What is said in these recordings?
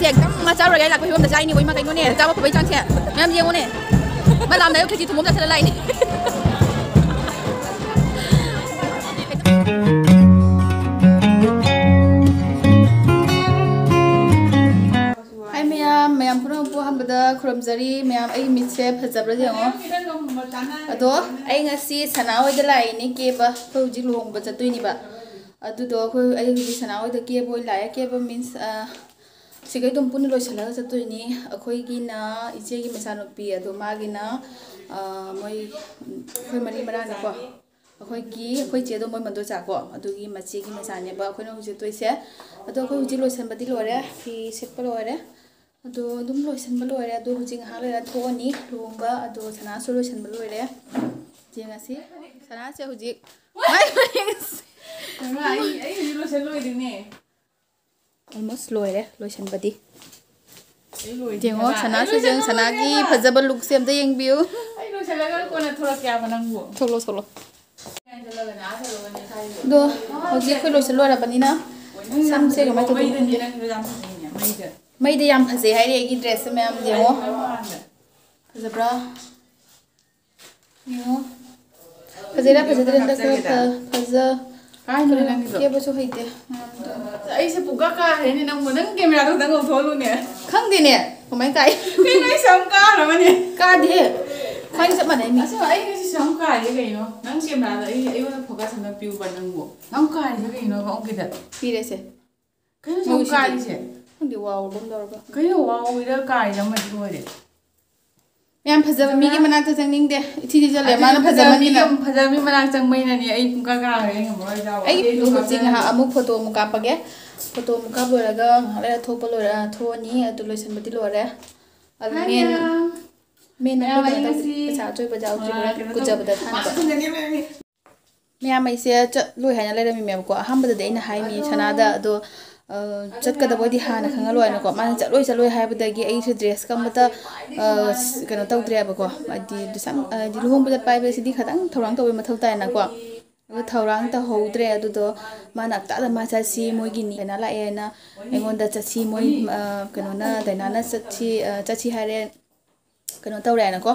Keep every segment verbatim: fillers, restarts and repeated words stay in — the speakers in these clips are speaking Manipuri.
ꯁꯦ ꯑꯝꯇꯪ ꯃꯥ ꯆꯥꯔꯨꯔꯒꯦ꯫ ꯑꯩ ꯂꯥꯛꯄ ꯐꯤꯕꯝꯗ ꯆꯥꯏꯅꯤ꯫ ꯏꯃꯥ ꯀꯩꯅꯣꯅꯦ, ꯆꯥꯕ ꯐꯕꯩ ꯆꯥꯡꯁꯦ꯫ ꯃꯌꯥꯝ ꯌꯦꯡꯉꯨꯅꯦ꯫ ꯃꯥ ꯂꯥꯝꯗꯥꯏꯗ ꯈꯦꯆꯤ ꯊꯨꯝ ꯑꯃ ꯆꯥꯁꯤꯜꯂ ꯂꯥꯛꯏꯅꯦ꯫ ꯍꯥꯏ ꯃꯌꯥꯝ, ꯃꯌꯥꯝ ꯄꯨꯝꯅꯃꯛꯄꯨ ꯑꯍꯥꯟꯕꯗ ꯈꯨꯔꯨꯝꯖꯔꯤ꯫ ꯃꯌꯥꯝ ꯑꯩꯒꯤ ꯃꯤꯠꯁꯦ ꯐꯖꯕ꯭ꯔꯥ ꯌꯦꯡꯉꯣ꯫ ꯑꯗꯣ ꯑꯩ ꯉꯁꯤ ꯁꯅꯥ ꯍꯣꯏꯗ ꯂꯥꯛꯏꯅꯦ ꯀꯦꯕ꯫ ꯑꯩꯈꯣꯏ ꯍꯧꯖꯤꯛ ꯂꯨꯍꯣꯡꯕ ꯆꯠꯇꯣꯏꯅꯦꯕ꯫ ꯑꯗꯨꯗꯣ ꯑꯩꯈꯣꯏ, ꯑꯩ ꯍꯧꯖꯤꯛ ꯁꯅꯥ ꯍꯣꯏꯗ ꯀꯦꯕ ꯑꯣꯏꯅ ꯂꯥꯛꯑꯦ꯫ ꯀꯦꯕ means, ꯑ, ꯁꯤꯈꯩ ꯑꯗꯨꯝ ꯄꯨꯟꯅ ꯂꯣꯏꯁꯤꯜꯂꯒ ꯆꯠꯇꯣꯏꯅꯤ꯫ ꯑꯩꯈꯣꯏꯒꯤꯅ ꯏꯆꯦꯒꯤ ꯃꯆꯥꯅꯨꯄꯤ, ꯑꯗꯣ ꯃꯥꯒꯤꯅ, ꯑ, ꯃꯣꯏ, ꯑꯩꯈꯣꯏ ꯃꯔꯤ ꯃꯔꯥꯅꯤꯀꯣ꯫ ꯑꯩꯈꯣꯏꯒꯤ, ꯑꯩꯈꯣꯏ ꯆꯦꯗꯣ ꯃꯣꯏ ꯃꯟꯗꯣꯆꯥꯀꯣ, ꯑꯗꯨꯒꯤ ꯃꯆꯦꯒꯤ ꯃꯆꯥꯅꯦꯕ ꯑꯩꯈꯣꯏꯅ ꯍꯧꯖꯤꯛ ꯆꯠꯇꯣꯏꯁꯦ꯫ ꯑꯗꯣ ꯑꯩꯈꯣꯏ ꯍꯧꯖꯤꯛ ꯂꯣꯏꯁꯤꯟꯕꯗꯤ ꯂꯣꯏꯔꯦ, ꯐꯤ ꯁꯦꯠꯄ ꯂꯣꯏꯔꯦ꯫ ꯑꯗꯣ ꯑꯗꯨꯝ ꯂꯣꯏꯁꯤꯟꯕ ꯂꯣꯏꯔꯦ꯫ ꯑꯗꯣ ꯍꯧꯖꯤꯛ ꯉꯥꯏꯍꯥꯛ ꯂꯩꯔ ꯊꯣꯛꯑꯅꯤ ꯂꯨꯍꯣꯡꯕ꯫ ꯑꯗꯣ ꯁꯅꯥꯁꯨ ꯂꯣꯏꯁꯤꯟꯕ ꯂꯣꯏꯔꯦ꯫ ꯌꯦꯡꯉꯁꯤ꯫ ꯁꯅꯥꯁꯦ ꯍꯧꯖꯤꯛ ꯃꯥꯏ ꯃꯌꯦꯛꯁꯦ ꯀꯩꯅꯣ, ꯑꯩ, ꯑꯩ ꯍꯧꯖꯤꯛ ꯂꯣꯏꯁꯤꯟ ꯂꯣꯏꯗꯣꯏꯅꯦ꯫ Almost ꯂꯣꯏꯔꯦ ꯂꯣꯏꯁꯤꯟꯕꯗꯤ꯫ ꯑꯩ ꯂꯣꯏꯗ꯭ꯔꯤ ꯌꯦꯡꯉꯣ, ꯍꯥꯏꯕ꯫ ꯁꯅꯥꯁꯦ ꯑꯩ ꯌꯦꯡ-, ꯂꯣꯏꯁꯤꯜꯂꯒ ꯁꯅꯥꯒꯤ ꯂꯣꯏꯔꯦ꯫ ꯐꯖꯕ lookꯁꯦ ꯑꯝꯇ ꯌꯦꯡꯕꯤꯌꯨ꯫ ꯑꯩ ꯂꯣꯏꯁꯤꯜꯂꯒ ꯀꯣꯟꯅ ꯊꯣꯛꯂꯛꯀꯦ ꯍꯥꯏꯕ ꯅꯪꯕꯨ꯫ ꯊꯣꯛꯂꯛꯑꯣ, ꯊꯣꯛꯂꯛꯑꯣ꯫ ꯑꯗꯣ ꯍꯧꯖꯤꯛ ꯑꯩꯈꯣꯏ ꯂꯣꯏꯁꯤꯜ ꯂꯣꯏꯔꯕꯅꯤꯅ ꯁꯝꯁꯦ ꯀꯃꯥꯏꯅ ꯇꯧꯗꯣꯏꯅꯣ ꯈꯪꯗꯦ꯫ ꯃꯩꯗ ꯌꯥꯝ ꯐꯖꯩꯅꯦ, ꯃꯩꯗ꯫ ꯃꯩꯗ ꯌꯥꯝ ꯐꯖꯩ ꯍꯥꯏꯔꯦ ꯑꯩꯒꯤ dressꯁꯦ ꯃꯌꯥꯝ ꯌꯦꯡꯉꯣ꯫ ꯐꯖꯕ꯭ꯔꯥ? ꯌꯦꯡꯉꯣ꯫ ꯐꯖꯩꯔꯥ ꯐꯖꯗ꯭ꯔꯤꯔꯥ ꯈꯔ ꯐ-, ꯐꯖ-, ꯀꯥꯏꯅꯣ ꯅꯪꯒꯤꯗꯣ? ꯀꯦꯕꯁꯨ ꯍꯩꯇꯦ ꯃꯌꯥꯝꯗꯣ꯫ ꯑꯩꯁꯦ ꯄꯨꯡꯀꯥ ꯀꯥꯈ꯭ꯔꯦꯅꯦ ꯅꯪꯕꯨ꯫ ꯅꯪ cameraꯗꯣ ꯈꯤꯇꯪ ꯂꯧꯊꯣꯛꯍꯜꯂꯨꯅꯦ꯫ ꯈꯪꯗꯦꯅꯦ꯫ ꯀꯃꯥꯏ ꯀꯥꯏ? ꯀꯩꯅꯣ ꯑꯩꯁꯦ ꯌꯥꯝ ꯀꯥꯈ꯭ꯔꯕꯅꯦ? ꯀꯥꯗꯦꯍꯦ꯫ ꯈ꯭ꯋꯥꯏ ꯆꯞ ꯃꯥꯟꯅꯩ ꯃꯤ꯫ ꯑꯁꯦꯡꯕ ꯑꯩ ꯉꯁꯤꯁꯨ ꯌꯥꯝ ꯀꯥꯔꯤꯁꯦ ꯀꯩꯅꯣ? ꯅꯪ cameraꯗ ꯑꯩ, ꯑꯩꯉꯣꯟꯗ focus ꯑꯝꯇ ꯄꯤꯌꯨꯕ ꯅꯪꯕꯨ꯫ ꯌꯥꯝ ꯀꯥꯔꯤꯁꯦ ꯀꯩꯅꯣꯕ ꯑꯃꯨꯛꯀꯤꯗ? ꯄꯤꯔꯦꯁꯦ꯫ ꯀꯩꯅꯣ ꯁꯨꯝ ꯃꯣꯏꯁꯤꯗꯤ ꯀꯥꯔꯤꯁꯦ? ꯈꯪꯗꯦ, wow ꯑꯗꯨꯝ ꯇꯧꯔꯒ꯫ ꯀꯩꯅꯣ wow ꯏꯔ ꯀꯥꯔꯤꯁꯦ ꯑꯃꯗꯤ ꯂꯣꯏꯔꯦ꯫ ꯃꯌꯥꯝ ꯐꯖꯕ ꯃꯤꯒꯤ ꯃꯅꯥꯛꯇ ꯆꯪꯅꯤꯡꯗꯦ꯫ ꯏꯊꯤ ꯊꯤꯖꯤꯜꯂꯦ, ꯑꯗꯨꯅ ꯃꯥꯅ ꯐꯖꯕ ꯐꯖꯃꯟꯗꯅ꯫ ꯃꯤꯒ-, ꯐꯖꯕ ꯃꯤ ꯃꯅꯥꯛ ꯆꯪꯕꯩꯅꯅꯦ ꯑꯩ ꯄꯨꯡꯀꯥ ꯀꯥꯈ꯭ꯔꯦ, ꯑꯩ ꯉꯝꯃꯔꯣꯏ ꯆꯥꯕ꯫ ꯑꯩ ꯑꯗꯨ ꯍꯧꯖꯤꯛ ꯉꯥꯏꯍꯥꯛ ꯑꯃꯨꯛ photo ꯑꯃꯨꯛ ꯀꯥꯞꯄꯒꯦ꯫ Photo ꯑꯃꯨꯛ ꯀꯥꯞ ꯂꯣꯏꯔꯒ ꯉꯥꯏꯍꯥꯛ ꯂꯩꯔ ꯊꯣꯛꯄ ꯂꯣꯏꯔ ꯊꯣꯛꯑꯅꯤ꯫ ꯑꯗꯨ ꯂꯣꯏꯁꯤꯟꯕꯗꯤ ꯂꯣꯏꯔꯦ꯫ ꯑꯗꯨ ꯍꯥꯏ main, ꯃꯌꯥꯝ꯫ Main ꯃꯌꯥꯝ ꯑꯩꯈꯣꯏ ꯑꯩ ꯀꯩꯅꯣ ꯇꯧ-, ꯉꯁꯤ, ꯄꯩꯁꯥ ꯑꯆꯣꯏꯕ ꯌꯥꯎꯗ꯭ꯔꯤꯕ꯭ꯔꯥ? ꯑꯥ, ꯀꯩꯅꯣ ꯀꯨꯖꯕꯗ ꯇꯧ-, ꯊꯥꯅꯕ꯫ ꯃꯥ ꯐꯖꯅꯤ ꯃꯌꯥꯝ꯫ ꯃꯌꯥꯝ ꯑꯩꯁꯦ ꯆꯠꯂꯣꯏ ꯍꯥꯏꯅ ꯂꯩꯔꯝꯃꯤꯃꯦꯕꯀꯣ꯫ ꯑꯍꯥꯟꯕꯗꯗꯤ ꯑꯩꯅ ꯍꯥꯏꯃꯤ ꯁꯅꯥꯗ, ꯑꯗꯣ, ꯑ, ꯆꯠꯀꯗꯕ ꯑꯣꯏꯗꯤ ꯍꯥꯟꯅ ꯈꯪꯍꯜꯂꯣ ꯍꯥꯏꯅꯀꯣ꯫ ꯃꯥꯅ ꯆꯠꯂꯣꯏ, ꯆꯠꯂꯣꯏ ꯍꯥꯏꯕꯗꯒꯤ ꯑꯩꯁꯨ dressꯀ ꯑꯃꯠꯇ, ꯑ, ꯀꯩꯅꯣ ꯇꯧꯗ꯭ꯔꯦꯕꯀꯣ꯫ ꯍꯥꯏꯗꯤ ꯗꯤꯁꯦꯝ-, ꯍꯥꯏꯗꯤ ꯂꯨꯍꯣꯡꯕ ꯆꯠꯄ ꯍꯥꯏꯕꯁꯤꯗꯤ ꯈꯤꯇꯪ ꯊꯧꯔꯥꯡ ꯇꯧꯕꯒꯤ ꯃꯊꯧ ꯇꯥꯏꯅꯀꯣ꯫ ꯑꯗꯨ ꯊꯧꯔꯥꯡ ꯇꯧꯍꯧꯗ꯭ꯔꯦ꯫ ꯑꯗꯨꯗꯣ ꯃꯥꯅ ꯍꯞꯇꯥꯗ ꯃꯥ ꯆꯠꯁꯤ, ꯃꯣꯏꯒꯤ ꯅꯤ ꯀꯩꯅꯣ ꯂꯥꯛꯑꯦꯅ ꯑꯩꯉꯣꯟꯗ ꯆꯠꯁꯤ, ꯃꯣꯏ, ꯑ, ꯀꯩꯅꯣꯅ, ꯗꯥꯏꯅꯥꯅ ꯆꯠꯁꯤ, ꯑ, ꯆꯠꯁꯤ ꯍꯥꯏꯔꯦ, ꯀꯩꯅꯣ ꯇꯧꯔꯦꯅꯀꯣ,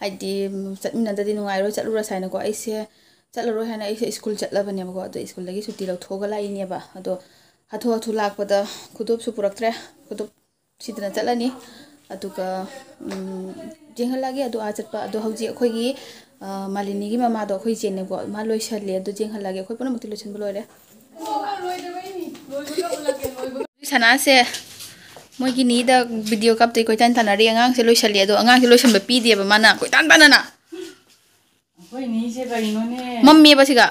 ꯍꯥꯏꯗꯤ, ꯎꯝ, ꯆꯠꯃꯤꯟꯅꯗ꯭ꯔꯗꯤ ꯅꯨꯡꯉꯥꯏꯔꯣꯏ, ꯆꯠꯂꯨꯔꯁꯦ ꯍꯥꯏꯅꯀꯣ꯫ ꯑꯩꯁꯦ ꯆꯠꯂꯔꯣꯏ ꯍꯥꯏꯅ ꯑꯩꯁꯦ ꯁ꯭ꯀꯨꯜ ꯆꯠꯂꯕꯅꯦꯕꯀꯣ꯫ ꯑꯗꯣ ꯁ꯭ꯀꯨꯜꯗꯒꯤ ꯁꯨꯇꯤ ꯂꯧꯊꯣꯛꯑꯒ ꯂꯥꯛꯏꯅꯦꯕ꯫ ꯑꯗꯣ ꯍꯥꯊꯨ ꯍꯥꯊꯨ ꯂꯥꯛꯄꯗ ꯈꯨꯗꯣꯞꯁꯨ ꯄꯨꯔꯛꯇ꯭ꯔꯦ꯫ ꯈꯨꯗꯣꯞ ꯁꯤꯗꯅ ꯆꯠꯂꯅꯤ꯫ ꯑꯗꯨꯒ, ꯎꯝ, ꯌꯦꯡꯍꯜꯂꯛꯑꯒꯦ꯫ ꯑꯗꯣ ꯑꯥ ꯆꯠꯄ, ꯑꯗꯣ ꯍꯧꯖꯤꯛ ꯑꯩꯈꯣꯏꯒꯤ, ꯑ, ꯃꯥꯂꯤꯅꯤꯒꯤ ꯃꯃꯥꯗꯣ ꯑꯩꯈꯣꯏ ꯏꯆꯦꯅꯦꯀꯣ, ꯃꯥ ꯂꯣꯏꯁꯜꯂꯦ꯫ ꯑꯗꯣ ꯌꯦꯡꯍꯜꯂꯛꯑꯒꯦ꯫ ꯑꯩꯈꯣꯏ ꯄꯨꯝꯅꯃꯛꯇꯤ ꯂꯣꯏꯁꯤꯟꯕ ꯂꯣꯏꯔꯦ꯫ ꯁꯅꯥꯁꯦ ꯃꯣꯏꯒꯤ ꯅꯤꯗ ꯚꯤꯗꯤꯑꯣ ꯀꯥꯞꯇꯣꯏ ꯀꯣꯏꯇꯥꯟ ꯇꯥꯟꯅꯔꯤ꯫ ꯑꯉꯥꯡꯁꯦ ꯂꯣꯏꯁꯜꯂꯤ, ꯑꯗꯣ ꯑꯉꯥꯡꯁꯦ ꯂꯣꯏꯁꯟꯕ ꯄꯤꯗꯦꯕ ꯃꯥꯅ ꯀꯣꯏꯇꯥꯟ ꯇꯥꯟꯅꯅ꯫ ꯑꯩꯈꯣꯏ ꯅꯤꯁꯦ ꯀꯔꯤꯅꯣꯅꯦ? ꯃꯝꯃꯦꯕ ꯁꯤꯒ꯫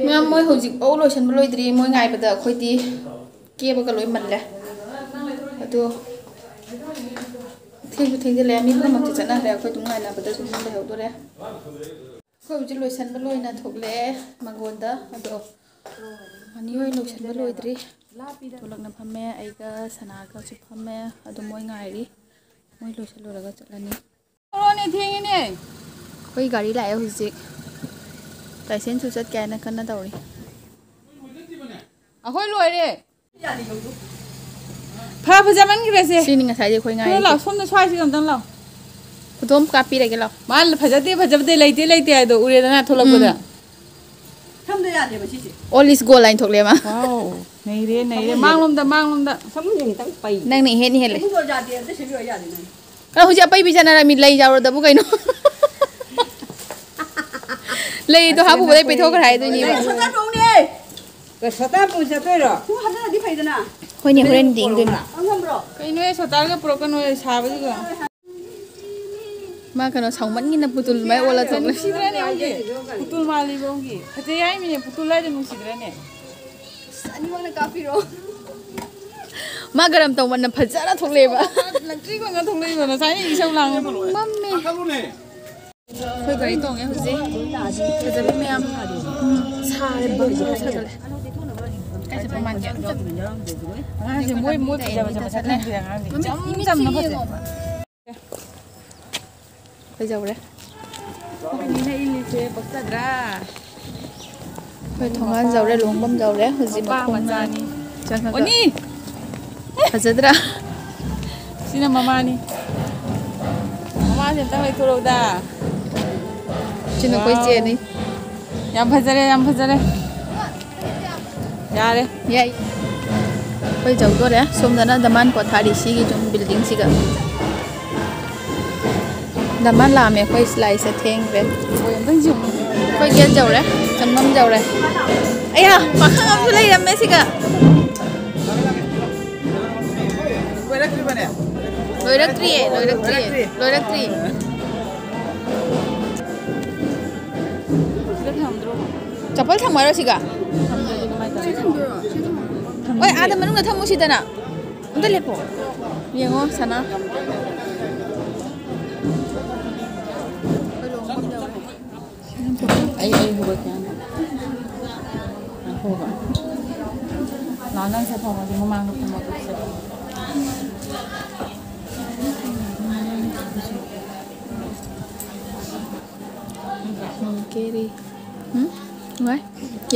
ꯃꯌꯥꯝ ꯃꯣꯏ ꯍꯧꯖꯤꯛꯐꯥꯎ ꯂꯣꯏꯁꯟꯕ ꯂꯣꯏꯗ꯭ꯔꯤ꯫ ꯃꯣꯏ ꯉꯥꯏꯕꯗ ꯑꯩꯈꯣꯏꯗꯤ ꯀꯦꯕꯒ ꯂꯣꯏ ꯃꯜꯂꯦ꯫ ꯑꯗꯣ ꯊꯦꯡꯁꯨ ꯊꯦꯡꯖꯤꯜꯂꯛꯑꯦ꯫ ꯃꯤ ꯄꯨꯝꯅꯃꯛꯇꯤ ꯆꯠꯅꯈ꯭ꯔꯦ꯫ ꯑꯩꯈꯣꯏ ꯑꯗꯨꯝ ꯉꯥꯏꯅꯕꯗ ꯁꯨꯝ ꯂꯩꯍꯧꯗꯣꯔꯦ꯫ ꯑꯩꯈꯣꯏ ꯍꯧꯖꯤꯛ ꯂꯣꯏꯁꯟꯕ ꯂꯣꯏꯅ ꯊꯣꯛꯂꯛꯑꯦ ꯃꯪꯒꯣꯟꯗ꯫ ꯑꯗꯣ ꯑꯅꯤ ꯍꯣꯏ ꯂꯣꯏꯁꯟꯕ ꯂꯣꯏꯗ꯭ꯔꯤ꯫ ꯊꯣꯛꯂꯛꯅ ꯐꯝꯃꯦ꯫ ꯑꯩꯒ ꯁꯅꯥꯒꯁꯨ ꯐꯝꯃꯦ꯫ ꯑꯗꯣ ꯃꯣꯏ ꯉꯥꯏꯔꯤ꯫ ꯃꯣꯏ ꯂꯣꯏꯁꯜꯂꯨꯔꯒ ꯆꯠꯂꯅꯤ꯫ ꯊꯣꯛꯂꯛꯑꯣꯅꯦ, ꯊꯦꯡꯉꯦꯅꯦ꯫ ꯑꯩꯈꯣꯏ ꯒꯥꯔꯤ ꯂꯥꯛꯑꯦ ꯍꯧꯖꯤꯛ꯫ ꯂꯥꯏꯁꯦꯟꯁꯁꯨ ꯆꯠꯀꯦ ꯍꯥꯏꯅ ꯀꯟꯅ ꯇꯧꯔꯤ꯫ ꯑꯩꯈꯣꯏ ꯂꯣꯏꯔꯦ꯫ ꯐ-, ꯐꯖꯃꯟꯈ꯭ꯔꯦꯁꯦ꯫ ꯁꯤꯅꯤ ꯉꯁꯥꯏꯗꯤ ꯑꯩꯈꯣꯏ ꯊꯣꯛꯂꯛꯑꯣ, ꯉꯥꯏꯔꯤꯁꯦ꯫ ꯂꯥꯛꯑꯣ, ꯁꯣꯝꯗ ꯁ꯭ꯋꯥꯏꯁꯤꯗ ꯑꯝꯇꯪ ꯂꯥꯛꯑꯣ꯫ ꯈꯨꯗꯣꯝ ꯀꯥꯞꯄꯤꯔꯒꯦ ꯂꯥꯛꯑꯣ꯫ ꯃꯥ ꯐꯖꯗꯦ, ꯐꯖꯗꯦ, ꯂꯩꯇꯦ, ꯂꯩꯇꯦ ꯍꯥꯏꯗꯣ ꯎꯔꯦꯗꯅ ꯊꯣꯛꯂꯛꯄꯗ꯫ ꯎꯝ꯫ ꯁꯝꯗ ꯌꯥꯗꯦꯕ ꯁꯤꯁꯦ꯫ All is gold ꯍꯥꯏꯅ ꯊꯣꯛꯂꯛꯑꯦ ꯃꯥ꯫ ꯋꯥꯎ, ꯅꯩꯔꯦ, ꯅꯩꯔꯦ꯫ ꯃꯥꯡꯂꯣꯝꯗ, ꯃꯥꯡꯂꯣꯝꯗ꯫ ꯁꯝꯁꯦ ꯈꯤꯇꯪ ꯄꯩ꯫ ꯅꯪꯅ ꯏꯍꯦꯟ ꯏꯍꯦꯜꯂꯦ꯫ ꯁꯝꯗꯣ ꯌꯥꯗꯦ, ꯑꯝꯇ ꯁꯦꯝꯕꯤꯌꯣ ꯌꯥꯗꯦ ꯅꯪ꯫ ꯀꯩꯅꯣ ꯍꯧꯖꯤꯛ ꯑꯄꯩꯕꯤ ꯆꯠꯅꯔꯝꯃꯤ, ꯂꯩ ꯌꯥꯎꯔꯗꯕꯨ ꯀꯩꯅꯣ? ꯂꯩꯗꯣ ꯍꯥꯞꯄꯨꯕꯗꯩ ꯄꯩꯊꯣꯛꯈ꯭ꯔꯦ ꯍꯥꯏꯗꯣꯏꯅꯦꯕ꯫ ꯁꯣꯇꯥ ꯇꯣꯡꯅꯦ꯫ ꯀꯩ ꯁꯣꯇꯥ ꯄꯨ ꯆꯠꯇꯣꯏꯔꯣ? ꯈꯣꯡꯎꯞ ꯍꯥꯞꯆꯜꯂꯗꯤ ꯐꯩꯗꯅ꯫ ꯍꯣꯏꯅꯦ, ꯍꯣꯔꯦꯟ ꯌꯦꯡꯗꯣꯏꯅꯦ꯫ ꯈꯪꯉꯝꯕ꯭ꯔꯣ? ꯀꯩꯅꯣꯍꯦ, ꯁꯣꯇꯥꯒ ꯄꯨꯔꯛꯀꯅꯣꯍꯦ, ꯁꯥꯕꯁꯤꯒ꯫ ꯃꯥ ꯀꯩꯅꯣ ꯁꯥꯎꯃꯟꯒꯤꯅ ꯄꯨꯇꯨꯜ ꯃꯥꯏ ꯑꯣꯜꯂ ꯊꯣꯛꯂꯦ꯫ ꯅꯨꯡꯁꯤꯗ꯭ꯔꯅꯦ ꯍꯧꯖꯤꯛ? ꯄꯨꯇꯨꯜ ꯃꯥꯜꯂꯤꯕ ꯍꯧꯖꯤꯛ꯫ ꯐꯖꯩ ꯍꯥꯏꯃꯤꯅꯦ, ꯄꯨꯇꯨꯜ ꯍꯥꯏꯗꯣ ꯅꯨꯡꯁꯤꯗ꯭ꯔꯅꯦ? ꯑꯁ, ꯑꯅꯤꯃꯛꯅ ꯀꯥꯞꯄꯤꯔꯣ꯫ ꯃꯥ ꯒꯔꯝ ꯇꯧꯃꯟꯅ ꯐꯖꯅ ꯊꯣꯛꯂꯛꯑꯦꯕ꯫ ꯂꯪꯇ꯭ꯔꯤꯛ ꯂꯪꯉ ꯊꯣꯛꯂꯛꯏꯕ, ꯉꯁꯥꯏꯅ ꯏꯁꯧ ꯂꯥꯡꯉ ꯊꯣꯛꯂꯛꯑꯦ꯫ ꯃꯝꯃꯦ꯫ ꯑꯩꯈꯣꯏ ꯒꯥꯔꯤ ꯇꯣꯡꯉꯦ ꯍꯧꯖꯤꯛ꯫ ꯐꯖꯕꯤ ꯃꯌꯥꯝ꯫ ꯁꯥꯔꯦ, ꯕꯪ ꯕꯪ ꯁꯥꯒꯠꯂꯦ꯫ ꯀꯥꯏ ꯆꯠꯄ ꯃꯥꯟꯒꯦ? ꯑꯝꯇ ꯑꯉꯥꯡꯁꯦ ꯃꯣꯏ, ꯃꯣꯏ ꯐꯖ ꯐꯖꯕ ꯆꯠꯂꯦ꯫ ꯈꯟꯕꯤꯔꯦ ꯑꯉꯥꯡꯁꯦ꯫ ꯏꯆꯝ ꯆꯝꯅ ꯐꯖꯩ꯫ ꯂꯩꯖꯧꯔꯦ꯫ ꯃꯤꯅ ꯏꯜꯂꯤꯁꯦ ꯄꯛꯆꯗ꯭ꯔꯥ? ꯑꯩꯈꯣꯏ ꯊꯣꯡꯒꯥꯟ ꯌꯧꯔꯦ, ꯂꯨꯍꯣꯡꯐꯝ ꯌꯧꯔꯦ꯫ ꯍꯧꯖꯤꯛ ꯃꯄꯥ ꯃꯈꯣꯡꯅ ꯃꯆꯥꯅꯤ꯫ ꯆꯪꯉꯒ ꯑꯣꯅꯤ! ꯐꯖꯗ꯭ꯔꯥ? ꯁꯤꯅ ꯃꯃꯥꯅꯤ꯫ ꯃꯃꯥꯁꯦ ꯑꯝꯇꯪ ꯂꯩꯊꯣꯔꯛꯎꯗ꯫ ꯁꯤꯅ ꯑꯩꯈꯣꯏ ꯋꯥꯎ꯫ ꯆꯦꯅꯤ꯫ ꯌꯥꯝ ꯐꯖꯔꯦ, ꯌꯥꯝ ꯐꯖꯔꯦ꯫ ꯌꯥꯔꯦ꯫ ꯌꯥꯏ꯫ ꯑꯩꯈꯣꯏ ꯌꯧꯗꯣꯔꯦ꯫ ꯁꯣꯝꯗꯅ ꯗꯃꯥꯟ ꯀꯣꯊꯥꯔꯤ ꯁꯤꯒꯤ ꯁꯨꯝ building ꯁꯤꯒ꯫ ꯗꯃꯥꯟ ꯂꯥꯛꯑꯝꯃꯦ ꯑꯩꯈꯣꯏ ꯂꯥꯏꯁꯦ ꯊꯦꯡꯈ꯭ꯔꯦ꯫ ꯍꯣꯏ, ꯑꯝꯇꯪ ꯌꯦꯡꯉꯨ꯫ ꯑꯩꯈꯣꯏ gate ꯌꯧꯔꯦ꯫ ꯆꯪꯐꯝ ꯌꯧꯔꯦ꯫ ꯑꯌꯥ! ꯄꯥꯈꯪ ꯑꯃꯁꯨ ꯂꯩꯔꯝꯃꯦ ꯁꯤꯒ꯫ ꯂꯣꯏꯔꯛꯇ꯭ꯔꯤꯕꯅꯦ? ꯂꯣꯏꯔꯛꯇ꯭ꯔꯤꯌꯦ, ꯂꯣꯏꯔꯛꯇ꯭ꯔꯤꯌꯦ, ꯂꯣꯏꯔꯛꯇ꯭ꯔꯤ꯫ ꯂꯣꯏꯔꯛꯇ꯭ꯔꯤ꯫ ꯁꯤꯗ ꯊꯝꯗ꯭ꯔꯣ? ꯆꯄꯜ ꯊꯝꯃꯔꯣ ꯁꯤꯒ? ꯊꯝꯗ꯭ꯔꯗꯤ ꯀꯃꯥꯏ ꯇꯧꯅꯤ? ꯍꯣꯏ, ꯑꯥꯗ ꯃꯅꯨꯡꯗ ꯊꯝꯃꯨ ꯁꯤꯗꯅ꯫ ꯑꯝꯇ ꯂꯦꯞꯄꯣ꯫ ꯌꯦꯡꯉꯣ, ꯁꯅꯥ꯫ ꯑꯩ, ꯑꯩ ꯍꯧꯒꯠꯀꯦ ꯍꯥꯟꯅ꯫ ꯉꯥꯏꯈꯣꯕ꯫ ꯂꯥꯛꯑꯣ, ꯅꯪ ꯁꯦ ꯐꯝꯃꯣ, ꯁꯤ ꯃꯃꯥꯡꯗ ꯐꯝꯃꯣ, ꯑꯗꯨꯒ ꯁꯦ꯫ ꯎꯝ, ꯀꯦꯔꯤ꯫ ꯎꯝ? ꯅꯨꯡꯉꯥꯏ?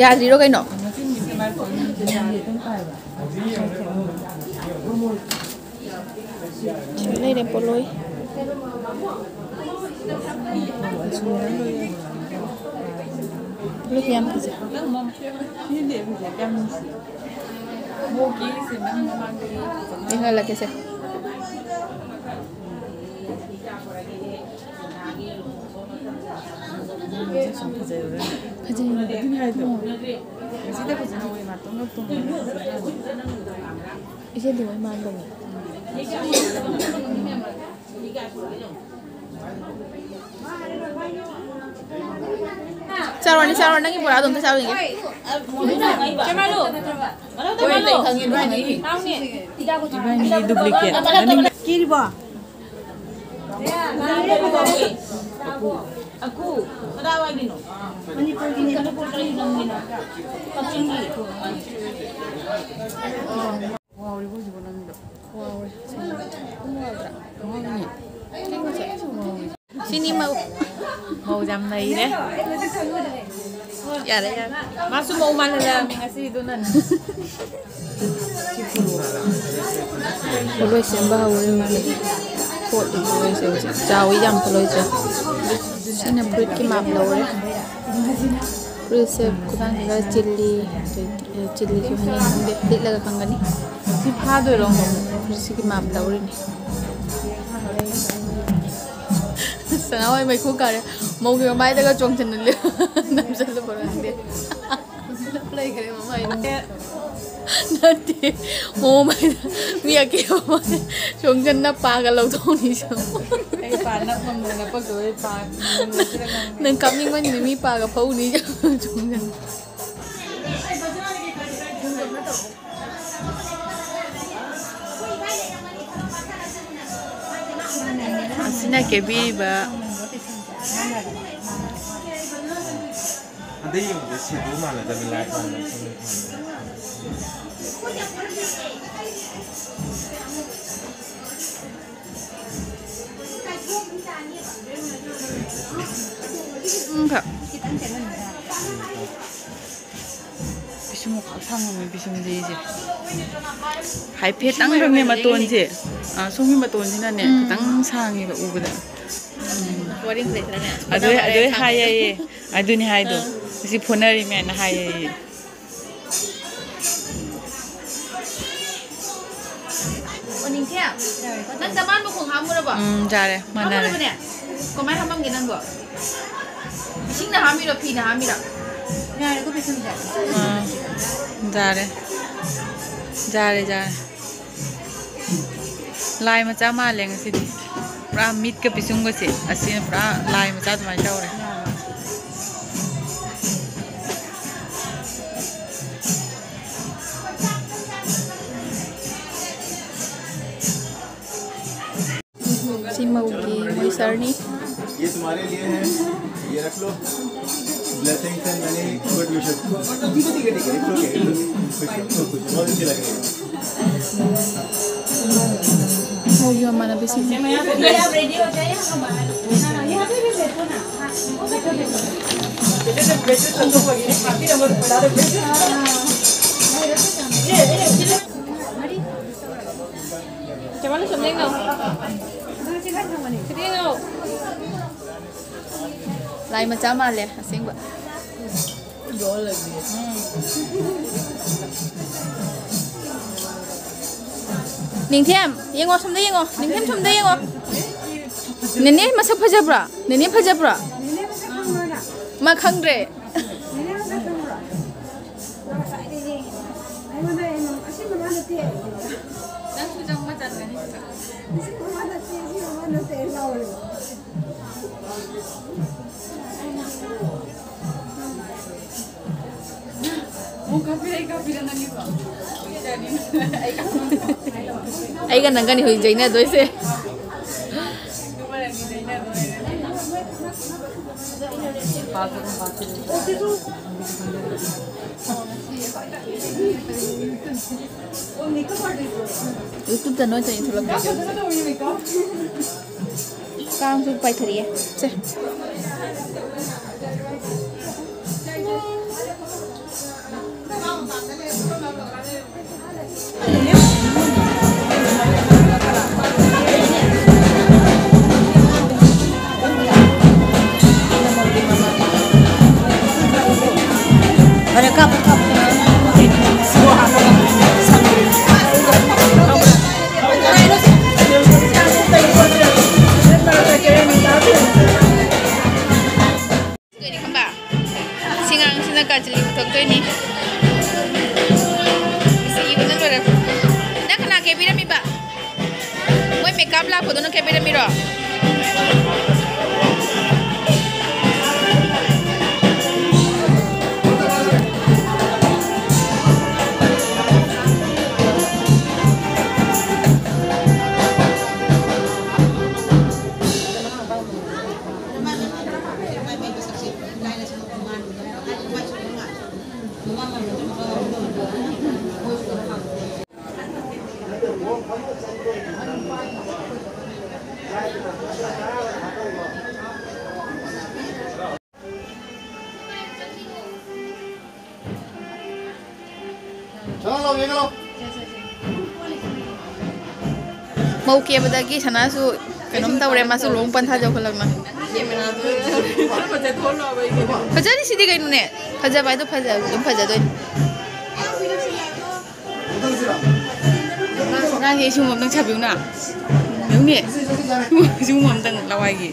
ꯌꯥꯗ꯭ꯔꯤꯔꯣ ꯀꯩꯅꯣ? ꯁꯤ ꯂꯩꯔꯦ ꯄꯣꯠꯂꯣꯏ꯫ ꯄꯣꯠꯂꯣꯏ ꯌꯥꯝ ꯐꯖꯩ꯫ ꯌꯦꯡꯍꯜꯂꯛꯀꯦꯁꯦ꯫ ꯐꯖꯩ꯫ ꯑꯗꯨꯅꯤ ꯍꯥꯏꯗꯣ꯫ ꯉꯁꯤꯗ ꯐꯖꯅ ꯍꯧꯋꯦ, ꯉꯥꯛꯇꯪꯒ ꯇꯨꯝꯕ꯫ ꯏꯆꯦꯗꯤ ꯍꯣꯏ ꯃꯥꯟꯕꯅꯦ꯫ ꯆꯥꯔꯣꯅꯦ, ꯆꯥꯔꯣ, ꯅꯪꯒꯤ ꯕꯣꯔꯥꯗꯣ ꯑꯝꯇ ꯆꯥꯔꯨꯒꯦ꯫ ꯏꯕꯥꯅꯤꯗꯤ duplicate꯫ ꯀꯤꯔꯤꯕꯣ? ꯑꯀꯨ, ꯀꯗꯥꯏꯋꯥꯏꯒꯤꯅꯣ? ꯃꯅꯤꯄꯨꯔꯒꯤꯅꯦ꯫ ꯀꯛꯆꯤꯡꯒꯤ꯫ ꯋꯥꯎꯔꯤꯕꯣ ꯍꯧꯖꯤꯛꯄꯨ ꯅꯪꯒꯤꯗꯣ? ꯋꯥꯎꯔꯦ꯫ ꯋꯥꯎꯔꯤꯅꯦ꯫ ꯁꯤꯅꯤ ꯃꯧ꯫ ꯃꯧ ꯌꯥꯝ ꯅꯩꯔꯦ꯫ ꯌꯥꯔꯦ, ꯌꯥꯔꯦ꯫ ꯃꯥꯁꯨ ꯃꯧ ꯃꯥꯜꯍꯜꯂꯛꯑꯕꯅꯤ ꯉꯁꯤꯗꯨꯅꯅꯦ꯫ ꯄꯣꯠꯂꯣꯏ ꯁꯦꯝꯕ ꯍꯧꯔꯦ ꯃꯥꯜꯂꯦ꯫ ꯄꯣꯠꯂꯤ ꯄꯣꯠꯂꯣꯏꯁꯦ ꯍꯧꯖꯤꯛ ꯆꯥꯎꯋꯤ ꯌꯥꯝ ꯄꯣꯠꯂꯣꯏꯁꯦ꯫ ꯁꯤꯅ ꯕ꯭ꯔꯤꯠꯀꯤ ꯃꯥꯞ ꯂꯧꯔꯦ꯫ ꯕ꯭ꯔꯤꯠꯁꯦ ꯈꯨꯗꯥꯡꯁꯤꯗ ꯆꯤꯜꯂꯤ, ꯆꯤꯜꯂꯤꯁꯨ ꯍꯥꯏꯅꯩ ꯈꯪꯗꯦ, ꯂꯤꯠꯂꯒ ꯈꯪꯒꯅꯤ꯫ ꯁꯤ ꯐꯥꯗꯣꯏꯔꯣ? ꯕ꯭ꯔꯤꯠꯁꯤꯒꯤ ꯃꯥꯞ ꯂꯧꯔꯤꯅꯤ꯫ ꯁꯅꯥꯍꯣꯏ ꯃꯩꯈꯨ ꯀꯥꯔꯦ꯫ ꯃꯧꯒꯤ ꯃꯃꯥꯏꯗꯒ ꯆꯣꯡꯁꯤꯟꯅ ꯂꯦ-, ꯅꯝꯁꯤꯜꯂꯨꯕ꯭ꯔꯥ ꯈꯪꯗꯦ꯫ ꯂꯩꯈ꯭ꯔꯦ ꯃꯃꯥꯏꯗ꯫ ꯅꯠꯇꯦ, ꯃꯧ ꯃꯃꯥꯏꯗ ꯃꯤ ꯑꯀꯦꯕ ꯃꯃꯥꯏ ꯆꯣꯡꯁꯤꯟꯅ ꯄꯥꯒ ꯂꯧꯊꯣꯛꯅꯤ ꯆꯣ꯫ ꯑꯩ ꯄꯥ ꯅꯞ ꯉꯝꯗꯅ ꯅꯞꯄꯛꯇꯕꯩ ꯄꯥ ꯅꯪ ꯀꯥꯞꯅꯤꯡꯃꯟꯒꯤꯗꯤ ꯃꯤ ꯄꯥꯒ ꯐꯧꯅꯤ ꯆꯣꯡꯁꯤꯟ꯫ ꯑꯁꯤꯅ ꯀꯦꯕꯤꯔꯤꯕ꯫ ꯑꯗꯩ ꯌꯦꯡꯕꯗ ꯁꯦꯗꯣ ꯃꯥꯟꯅꯗꯕ ꯂꯥꯏꯠ ꯃꯥꯟꯅꯗꯕ꯫ ꯎꯝ, ꯈ-, ꯄꯤꯁꯨꯝ ꯈ꯭ꯋꯥꯏ ꯁꯥꯡꯉꯝꯃꯦ, ꯄꯤꯁꯨꯝꯁꯦ ꯑꯩꯁꯦ꯫ ꯍꯥꯏꯐꯦꯠꯇꯪ ꯈꯪꯉꯦ ꯃꯇꯣꯟꯁꯦ꯫ ꯑꯥ, ꯁꯣꯝꯒꯤ ꯃꯇꯣꯟꯁꯤꯅꯅꯦ, ꯎꯝ꯫ ꯈꯤꯇꯪ ꯁꯥꯡꯉꯦꯕ ꯎꯕꯗ꯫ ꯎꯝ꯫ ꯋꯥꯔꯤꯡ ꯂꯩꯇ꯭ꯔꯅꯦ? ꯑꯗꯨ, ꯐꯣꯟꯗ ꯑꯗꯨ ꯍꯣꯔꯦꯟ ꯍꯥꯏꯌꯦꯌꯦ꯫ ꯑꯗꯨꯅꯤ ꯍꯥꯏꯗꯣ꯫ ꯑꯥ꯫ ꯁꯤ ꯐꯨꯅꯔꯤ ꯃꯌꯥꯝꯅ ꯍꯥꯏꯌꯦꯌꯦ꯫ ꯑꯣ, ꯅꯤꯡꯊꯦꯝ, ꯅꯪ ꯆꯃꯥꯟ ꯃꯈꯣꯡ ꯍꯥꯝꯃꯨꯔꯕꯣ? ꯎꯝ, ꯌꯥꯔꯦ, ꯃꯥꯟꯅꯔꯦ꯫ ꯍꯥꯝꯃꯨꯔꯕꯅꯦ? ꯀꯃꯥꯏꯅ ꯍꯥꯝꯃꯝꯒꯦ ꯅꯪꯕꯣ? ꯏꯁꯤꯡꯅ ꯍꯥꯝꯃꯤꯔꯣ, ꯐꯤꯅ ꯍꯥꯝꯃꯤꯔꯣ? ꯌꯥꯔꯦꯀꯣ, ꯄꯤꯁꯨꯝꯁꯦ꯫ ꯑꯥ, ꯌꯥꯔꯦ꯫ ꯌꯥꯔꯦ, ꯌꯥꯔꯦ꯫ ꯂꯥꯏ ꯃꯆꯥ ꯃꯥꯜꯂꯦ ꯉꯁꯤꯗꯤ꯫ ꯄꯨꯔꯥ ꯃꯤꯠꯀ ꯄꯤꯁꯨꯝꯒꯁꯦ꯫ ꯑꯁꯤꯅ ꯄꯨꯔꯥ ꯂꯥꯏ ꯃꯆꯥ ꯑꯗꯨꯃꯥꯏꯅ ꯇꯧꯔꯦ꯫ ꯁꯤ ꯃꯧꯒꯤ ꯃꯣꯏ ꯁꯥꯔꯅꯤ꯫ ये तुम्हारे लिए है, ये रख लो। Blessings and many good wishes। ठीक है, ठीक है, ठीक है, it's okay, it's okay। खुश रहो, खुश रहो, बहुत अच्छी लग रही है। ꯃꯧꯒꯤ ꯏꯃꯥꯟꯅꯕꯤꯁꯤꯡ꯫ ꯂꯥꯏ ꯃꯆꯥ ꯃꯥꯜꯂꯦ ꯑꯁꯦꯡꯕ꯫ ꯅꯤꯡꯊꯦꯝ, ꯌꯦꯡꯉꯣ, ꯁꯣꯝꯗ ꯌꯦꯡꯉꯣ꯫ ꯅꯤꯡꯊꯦꯝ, ꯁꯣꯝꯗ ꯌꯦꯡꯉꯣ꯫ ꯅꯦꯅꯦ ꯃꯁꯛ ꯐꯖꯕ꯭ꯔꯣ? ꯅꯦꯅꯦ ꯐꯖꯕ꯭ꯔꯣ? ꯃꯥ ꯈꯪꯗ꯭ꯔꯦ꯫ ꯅꯪꯁꯨ ꯆꯪꯕ ꯆꯟꯒꯅꯤ꯫ ꯑꯩꯒ ꯅꯪꯒꯅꯤ ꯍꯧꯖꯤꯛ ꯌꯩꯅꯗꯣꯏꯁꯦ꯫ YouTube ꯇ ꯅꯣꯏ ꯆꯠꯅꯤ ꯊꯣꯛꯂꯛꯇꯣꯏꯁꯦ꯫ ꯀꯥꯡꯁꯨ ꯄꯥꯏꯊꯔꯛꯑꯦ꯫ ꯁꯦ꯫ ꯇꯣꯏꯅꯤ ꯈꯪꯕ? ꯁꯤ ꯉꯥꯡꯁꯤꯅ ꯀꯥꯖꯂꯤ ꯄꯨꯊꯣꯛꯇꯣꯏꯅꯤ꯫ ꯁꯤ ꯏꯕꯅ ꯂꯣꯏꯔꯦ꯫ ꯅꯪ ꯀꯅꯥ ꯀꯦꯕꯤꯔꯝꯃꯤꯕ? ꯃꯣꯏ ꯃꯦꯀꯞ ꯂꯥꯛꯄꯗꯨꯅ ꯀꯦꯕꯤꯔꯝꯃꯤꯔꯣ? ꯆꯪꯍꯜꯂꯣ, ꯌꯦꯡꯍꯜꯂꯣ꯫ ꯃꯧ ꯀꯦꯕꯗꯒꯤ ꯁꯅꯥꯁꯨ ꯀꯩꯅꯣꯝ ꯇꯧꯔꯦ, ꯃꯥꯁꯨ ꯂꯨꯍꯣꯡ ꯄꯟꯊꯥ ꯌꯧꯈꯠꯂꯛꯅ꯫ ꯐꯖꯔꯤꯁꯤꯗꯤ ꯀꯩꯅꯣꯅꯦ, ꯐꯖꯕ ꯍꯥꯏꯗꯣ ꯐꯖ-, ꯑꯗꯨꯝ ꯐꯖꯗꯣꯏꯅꯤ꯫ ꯁꯅꯥꯁꯦ ꯏꯁꯨꯡ ꯑꯝꯇꯪ ꯁꯥꯕꯤꯌꯨꯅ꯫ ꯌꯦꯡꯅꯦ꯫ ꯏꯁꯨꯡ ꯑꯝꯇꯪ ꯂꯋꯥꯏꯒꯤ꯫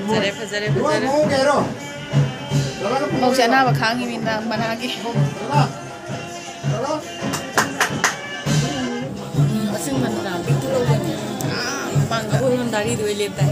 ꯐꯖꯔꯦ, ꯐꯖꯔꯦ, ꯐꯖꯔꯦ꯫ ꯃꯧꯁꯦ ꯑꯅꯥꯕ ꯈꯥꯡꯉꯤꯃꯤꯅ ꯃꯅꯥꯒꯤ꯫ ꯎꯝ, ꯑꯁꯤꯡꯕ ꯅꯨꯡꯗꯥꯡ ꯄꯤꯛꯇꯨ ꯂꯧꯒꯅꯤ꯫ ꯑꯥ, ꯃꯄꯥꯟꯗ ꯑꯩꯈꯣꯏꯔꯣꯝ ꯗꯥꯔꯤꯗ ꯑꯣꯏ ꯂꯦꯞꯇꯥꯏ꯫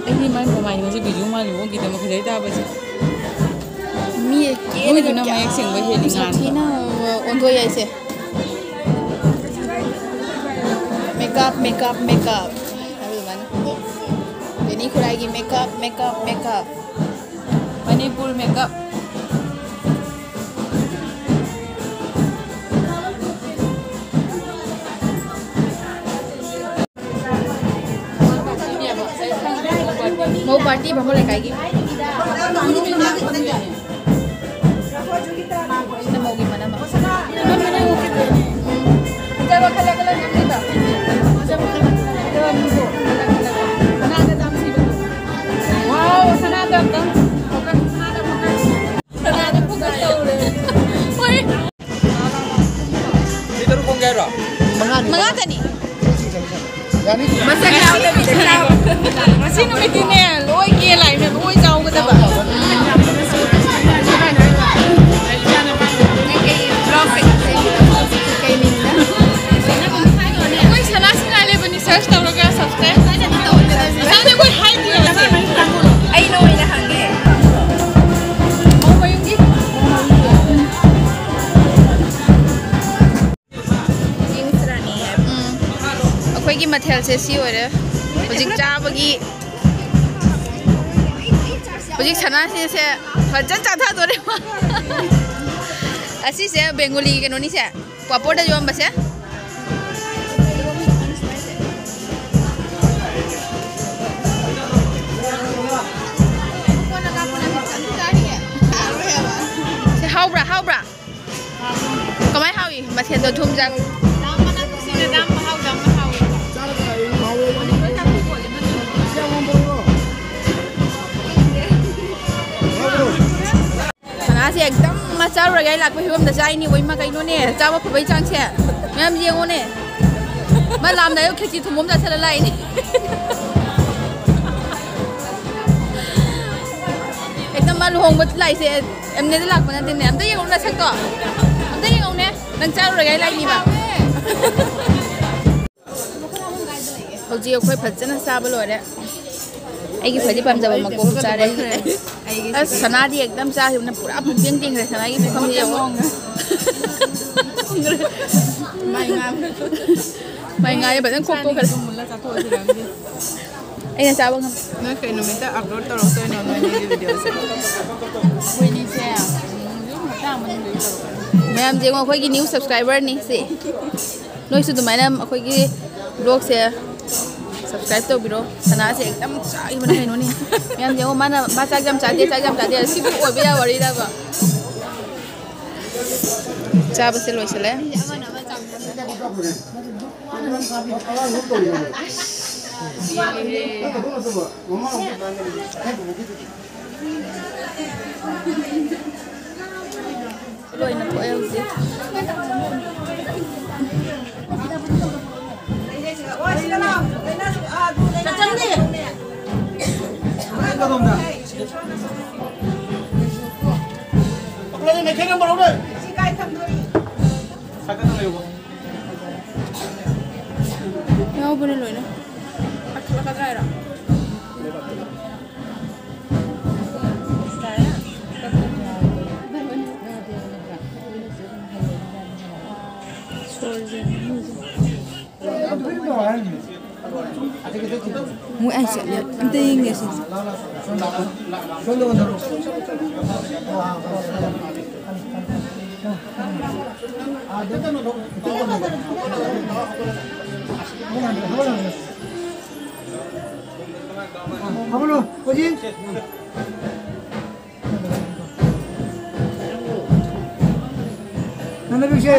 ꯑꯩꯗꯤ ꯃꯥꯏ ꯃꯃꯥꯏꯅꯤ ꯉꯁꯤ ꯕꯤꯖꯨ ꯃꯥꯜꯂꯤ ꯃꯑꯣꯡꯒꯤꯗꯃꯛ ꯐꯖꯩ ꯇꯥꯕꯁꯦ꯫ ꯃꯤ ꯃꯣꯏꯗꯨꯅ ꯀꯦꯔꯒ ꯃꯌꯦꯛ ꯁꯦꯡꯕ ꯍꯦꯜꯂꯤ ꯀꯌꯥꯝ ꯉꯥꯟꯕ꯫ ꯁꯥꯊꯤꯅ ꯑꯣꯟꯊꯣꯛ ꯌꯥꯏꯁꯦ꯫ ꯃꯦꯀꯞ, ꯃꯦꯀꯞ, ꯃꯦꯀꯞ ꯍꯥꯏꯕ ꯑꯗꯨꯃꯥꯏꯅ꯫ ꯕꯦꯅꯤ ꯈꯨꯔꯥꯏꯒꯤ makeup, makeup, makeup. Manipur makeup. ꯃꯧ ꯄꯥꯔꯇꯤ ꯕꯥꯃꯣꯟ ꯂꯩꯀꯥꯏꯒꯤ꯫ ꯁꯤꯅ ꯃꯧꯒꯤ ꯃꯅꯝ ꯑꯃ꯫ Wow, ꯁꯅꯥꯗꯣ ꯑꯝꯇꯪ focus, ꯁꯅꯥꯗ focus꯫ ꯁꯅꯥꯗ focus ꯇꯧꯔꯦ꯫ ꯍꯣꯏ꯫ ꯃꯤ ꯇꯔꯨꯛ ꯈꯣꯡꯒꯦ ꯍꯥꯏꯔꯣ? ꯃꯉꯥꯅꯤ꯫ ꯃꯉꯥ ꯇꯅꯤ꯫ ꯌꯥꯅꯤ? ꯃꯁꯛ ꯌꯥꯎꯗꯕꯤꯗ ꯆꯥꯕ꯫ ꯉꯁꯤ ꯅꯨꯃꯤꯠꯇꯤꯅꯦ, ꯂꯣꯏ ꯀꯦ ꯂꯥꯛꯏꯅꯦ, ꯂꯣꯏ ꯆꯥꯎꯒꯗꯕ꯫ ꯅꯪ ꯀꯩ vlog ꯀꯩ ꯀꯩ ꯃꯤꯡꯅ? ꯑꯩꯈꯣꯏ ꯁꯅꯥ ꯁꯤꯡꯍꯥꯔ ꯂꯩꯕꯅꯤ, search ꯇꯧꯔꯒ subscribe꯫ ꯑꯁꯥꯝꯗ ꯑꯩꯈꯣꯏ ꯍꯥꯏꯗ꯭ꯔꯤꯕꯁꯦ꯫ ꯑꯩ ꯅꯣꯏꯅ ꯍꯪꯉꯦ꯫ ꯃꯧ ꯃꯌꯨꯝꯒꯤ? ꯎꯝ꯫ ꯑꯩꯈꯣꯏꯒꯤ ꯃꯊꯦꯜꯁꯦ ꯁꯤ ꯑꯣꯏꯔꯦ꯫ ꯍꯧꯖꯤꯛ ꯆꯥꯕꯒꯤ ꯍꯧꯖꯤꯛ ꯁꯅꯥꯁꯤꯁꯦ ꯐꯖꯅ ꯆꯥꯊꯗꯣꯔꯦ꯫ ꯑꯁꯤꯁꯦ ꯕꯦꯡꯒꯨꯂꯤ ꯀꯩꯅꯣꯅꯤꯁꯦ, ꯄꯥꯄꯣꯔꯗ ꯌꯣꯟꯕꯁꯦ꯫ ꯁꯦ, ꯍꯥꯎꯕ꯭ꯔꯥ? ꯍꯥꯎꯕ꯭ꯔꯥ? ꯀꯃꯥꯏ ꯍꯥꯎꯏ? ꯃꯊꯦꯜꯗꯣ ꯊꯨꯝ ꯆꯥꯛ꯫ ꯁꯅꯥꯁꯦ ꯑꯦꯛꯗꯝ ꯃꯥ ꯆꯥꯔꯨꯔꯒꯦ ꯑꯩ ꯂꯥꯛꯄ ꯐꯤꯕꯝꯗ ꯆꯥꯏꯅꯤ꯫ ꯑꯣꯏꯃ ꯀꯩꯅꯣꯅꯦ, ꯆꯥꯕ ꯐꯕꯩ ꯆꯥꯡꯁꯦ ꯃꯌꯥꯝ ꯌꯦꯡꯉꯣꯅꯦ꯫ ꯃꯥ ꯂꯥꯝꯗꯥꯏꯗ ꯈꯦꯆꯤ ꯊꯨꯝꯕ ꯑꯃ ꯆꯥꯁꯤꯜꯂ ꯂꯥꯛꯏꯅꯦ꯫ ꯑꯦꯛꯗꯝ ꯃꯥ ꯂꯨꯍꯣꯡꯕ ꯂꯥꯛꯏꯁꯦ ꯑꯦꯝꯅꯦꯗ ꯂꯥꯛꯄ ꯅꯠꯇꯦꯅꯦ꯫ ꯑꯝꯇ ꯌꯦꯡꯉꯨ ꯅꯁꯛꯇꯣ, ꯑꯝꯇ ꯌꯦꯡꯉꯨꯅꯦ꯫ ꯅꯪ ꯆꯥꯔꯨꯔꯒꯦ ꯑꯩ ꯂꯥꯛꯏꯅꯤꯕ꯫ ꯍꯧꯖꯤꯛ ꯑꯩꯈꯣꯏ ꯐꯖꯅ ꯆꯥꯕ ꯂꯣꯏꯔꯦ꯫ ꯑꯩꯒꯤ ꯈ꯭ꯋꯥꯏꯗꯒꯤ ꯄꯥꯝꯖꯕ ꯃꯀꯣꯛ ꯆꯥꯔꯦ꯫ ꯑꯁ, ꯁꯅꯥꯗꯤ ꯑꯦꯛꯗꯝ ꯆꯥꯈꯤꯕꯅ ꯄꯨꯔꯥ ꯄꯨꯡꯇꯦꯡ ꯇꯦꯡꯈ꯭ꯔꯦ ꯁꯅꯥꯒꯤ ꯃꯐꯝꯁꯦ ꯌꯦꯡꯉꯣ꯫ ꯃꯥꯏ ꯉꯥ꯫ ꯃꯥꯏ ꯉꯥꯁꯦ ꯐꯖꯅ ꯈꯣꯛꯇꯣꯛꯈ꯭ꯔꯦ꯫ ꯃꯨꯜꯂ ꯆꯥꯊꯣꯛꯑꯁꯤꯔ ꯈꯪꯗꯦ꯫ ꯑꯩꯅ ꯆꯥꯕ ꯉꯝ- ꯅꯣꯏ ꯀꯩ ꯅꯨꯃꯤꯠꯇ ꯑꯞꯂꯣꯗ ꯇꯧꯔꯛꯇꯣꯏꯅꯣ ꯅꯣꯏ ꯑꯅꯤꯒꯤ ꯚꯤꯗꯤꯑꯣꯁꯦ? ꯑꯩꯈꯣꯏꯅꯤꯁꯦ, ꯎꯝ, ꯍꯞꯇꯥ ꯑꯃꯅꯤ ꯂꯩ ꯇꯧꯔꯛꯀꯅꯤ꯫ ꯃꯌꯥꯝ ꯌꯦꯡꯉꯣ, ꯑꯩꯈꯣꯏꯒꯤ ꯅ꯭ꯌꯨ ꯁꯕꯁꯀ꯭ꯔꯥꯏꯕꯔꯅꯤ ꯁꯤ꯫ ꯅꯣꯏꯁꯨ ꯑꯗꯨꯃꯥꯏꯅ ꯑꯩꯈꯣꯏꯒꯤ ꯕ꯭ꯂꯣꯒꯁꯦ ꯁꯕꯁꯀ꯭ꯔꯥꯏꯕ ꯇꯧꯕꯤꯔꯣ꯫ ꯁꯅꯥꯁꯦ ꯑꯦꯛꯗꯝ ꯆꯥꯈꯤꯕꯅ ꯀꯩꯅꯣꯅꯤ꯫ ꯃꯌꯥꯝ ꯌꯦꯡꯉꯣ, ꯃꯥꯅ, ꯃꯥ ꯆꯥꯛ ꯌꯥꯝ ꯆꯥꯗꯦ, ꯆꯥꯛ ꯌꯥꯝ ꯆꯥꯗꯦ꯫ ꯁꯤꯕꯨ ꯑꯣꯏꯕ ꯌꯥꯕ ꯋꯥꯔꯤꯔꯕ? ꯆꯥꯕꯁꯦ ꯂꯣꯏꯁꯤꯜꯂꯦ꯫ ꯂꯣꯏꯅ ꯊꯣꯛꯑꯦ ꯍꯧꯖꯤꯛ꯫ ꯌꯥꯎꯕꯅꯦ ꯂꯣꯏꯅ꯫ ꯀꯛꯊꯠꯂꯛꯀꯗ꯭ꯔꯥ ꯍꯥꯏꯔꯣ? ꯁꯣꯔꯁꯦ꯫ ꯃꯣꯏ ꯑꯩ ꯆꯠꯂꯦ꯫ ꯑꯝꯇ ꯌꯦꯡꯒꯦ ꯁꯤ꯫ ꯐꯝꯃꯨꯅꯨ, ꯍꯧꯖꯤꯛ꯫ ꯅꯟꯗꯕꯤꯁꯦ꯫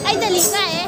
ꯑꯩ ꯗꯦꯜꯂꯤ ꯂꯥꯛꯑꯦ꯫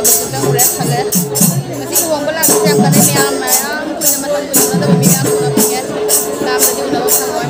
ꯆꯪꯉꯨꯔꯦ, ꯈꯜꯂꯦ꯫ ꯉꯁꯤ ꯂꯨꯍꯣꯡꯕ ꯂꯥꯛꯄꯁꯦ ꯌꯥꯝ ꯀꯥꯟꯅꯩ꯫ ꯃꯌꯥꯝ, ꯃꯌꯥꯝ ꯀꯨꯏꯅ ꯃꯇꯝ ꯀꯨꯏꯅ ꯎꯅꯗꯕ ꯃꯤ ꯃꯌꯥꯝ ꯎꯅ ꯐꯪꯉꯦ꯫ ꯂꯥꯞꯅꯗꯤ ꯎꯅꯕ ꯐꯪꯉꯣꯏ꯫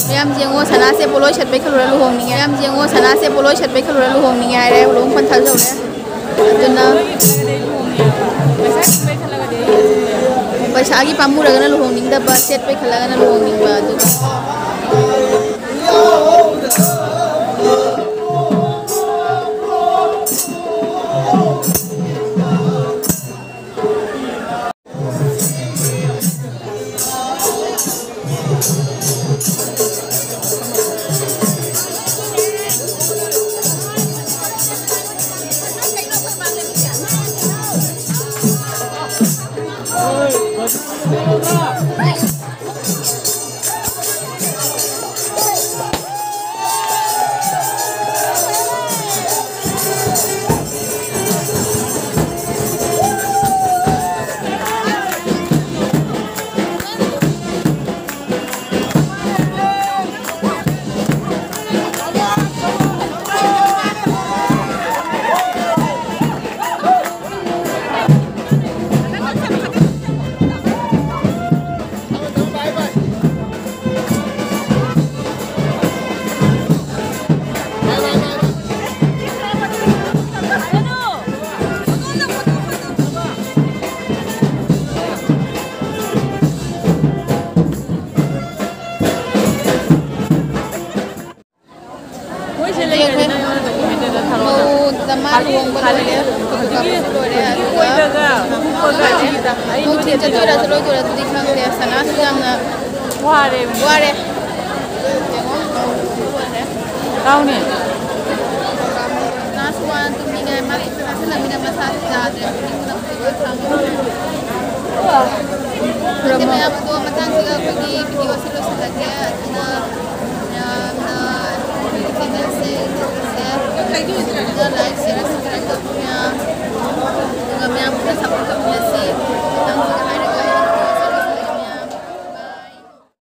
ꯃꯌꯥꯝ ꯌꯦꯡꯉꯣ, ꯁꯅꯥꯁꯦ ꯄꯣꯠꯂꯣꯏ ꯁꯦꯠꯄꯩ ꯈꯜꯂꯨꯔ ꯂꯨꯍꯣꯡꯅꯤꯡꯉꯦ꯫ ꯃꯌꯥꯝ ꯌꯦꯡꯉꯣ, ꯁꯅꯥꯁꯦ ꯄꯣꯠꯂꯣꯏ ꯁꯦꯠꯄꯩ ꯈꯜꯂꯨꯔ ꯂꯨꯍꯣꯡꯅꯤꯡꯉꯦ ꯍꯥꯏꯔꯦ, ꯂꯨꯍꯣꯡ ꯐꯟ ꯊꯥꯖꯍꯧꯔꯦ꯫ ꯑꯗꯨꯅ ꯄꯩꯁꯥꯒꯤ ꯄꯥꯝꯃꯨꯔꯒꯅ ꯂꯨꯍꯣꯡꯅꯤꯡꯗꯕ, ꯁꯦꯠꯄꯩ ꯈꯜꯂꯒꯅ ꯂꯨꯍꯣꯡꯅꯤꯡꯕ, ꯑꯗꯨꯒ ꯃꯣꯏꯁꯦ ꯂꯩꯔꯗꯤ ꯅꯪ ꯑꯩꯉꯣꯟꯗ ꯗꯣꯀꯨꯃꯦꯟ ꯑꯗꯨ ꯊꯥꯔꯛꯑꯣꯅ꯫ ꯃꯧ ꯗꯃꯥ ꯂꯨꯍꯣꯡꯕ ꯂꯣꯏꯔꯦ, ꯐꯣꯇꯣ ꯀꯥꯞꯄꯁꯨ ꯂꯣꯏꯔꯦ, ꯑꯗꯨꯒ ꯀꯣꯏꯔꯒ ꯎꯞꯄꯒ ꯑꯩ ꯃꯧ ꯊꯤꯟ ꯆꯠꯇꯣꯏꯔꯥ ꯆꯠꯂꯣꯏꯗꯣꯏꯔꯥ ꯑꯗꯨꯗꯤ ꯈꯪꯗꯦ꯫ ꯁꯅꯥꯁꯨ ꯌꯥꯝꯅ ꯋꯥꯔꯦ꯫ ꯋꯥꯔꯦ꯫ ꯌꯦꯡꯉꯣ, ꯃꯧ ꯂꯣꯏꯔꯦ꯫ ꯀꯥꯎꯅꯤ꯫ ꯁꯅꯥꯁꯨ ꯋꯥꯅ ꯇꯨꯝꯅꯤꯡꯉꯦ, ꯃꯥꯁꯨ ꯆꯥꯁꯤꯜꯂꯃꯤꯅ ꯃꯁꯥꯁꯨ ꯌꯥꯗ꯭ꯔꯦ꯫ ꯈꯨꯔꯨꯝꯃꯣ꯫ ꯃꯌꯥꯝ ꯑꯗꯣ ꯃꯇꯥꯡꯁꯤꯒ ꯑꯩꯈꯣꯏꯒꯤ ꯚꯤꯗꯤꯑꯣꯁꯤ ꯂꯣꯏꯁꯤꯜꯂꯒꯦ꯫ ꯑꯗꯨꯅ